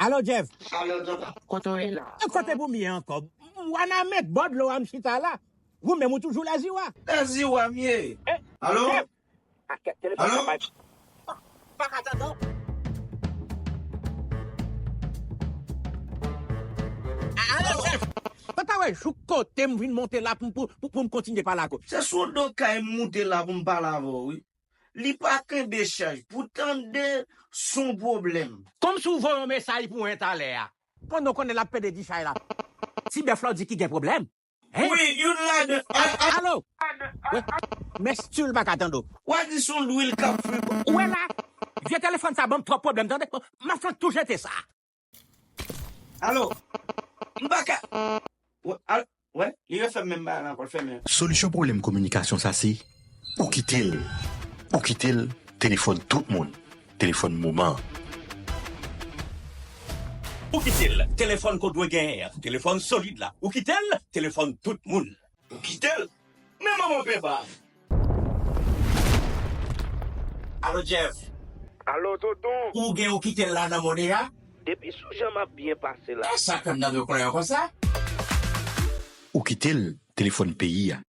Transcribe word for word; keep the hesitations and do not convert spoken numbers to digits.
Alo, Jeff. Kote w ye la? Kote pou m ye ankò? Wanament bò dlo a m chita la. Ou menm ou toujou Lèziwa. Lèziwa m ye. Alo? Alo? Pa ka tande w. Alo, Jeff. Pata wè jou kote m vin monte la pou, pou, pou, pou m kontinye pale ak ou. Se sou do kay m moute la pou m pale avè w, wi. Li pa kenbe chaj. Pou tande, se yon pwoblèm. Kòmsi w voye yon mesaj pou mwen talè a. Pandan w konnen l ap pede di chay la. Ti bèf la w di ki gen pwoblèm. Hein? Wi, youn ladan. A- a- Alo? Wi. Men stil pa ka tande w. W a di se yon lwil k ap fri. Ou wè la? Vye telefòn sa ban m twòp pwoblèm, tande? M ap fè tou jete sa. Alo? M pa ka. Wè, al- wè, li refè menm bagay la ankò, l fèmen. Solisyon pwoblèm kominikasyon sa se, ou kite l. Ou kite l, telefòn tout moun. Telefòn moman an. Ou kite l, telefòn ke w dwe genyen an, telefòn solid la. Ou kite l, telefòn tout moun. Ou kite l? Men manman pepa. Alo, Jeff. Alo, tonton. Ou gen ou kite l la nan mode a? Depi sou jan m ap byen pase la. E sa k fè m tande w klè konsa? Ou kite l, telefòn peyi a.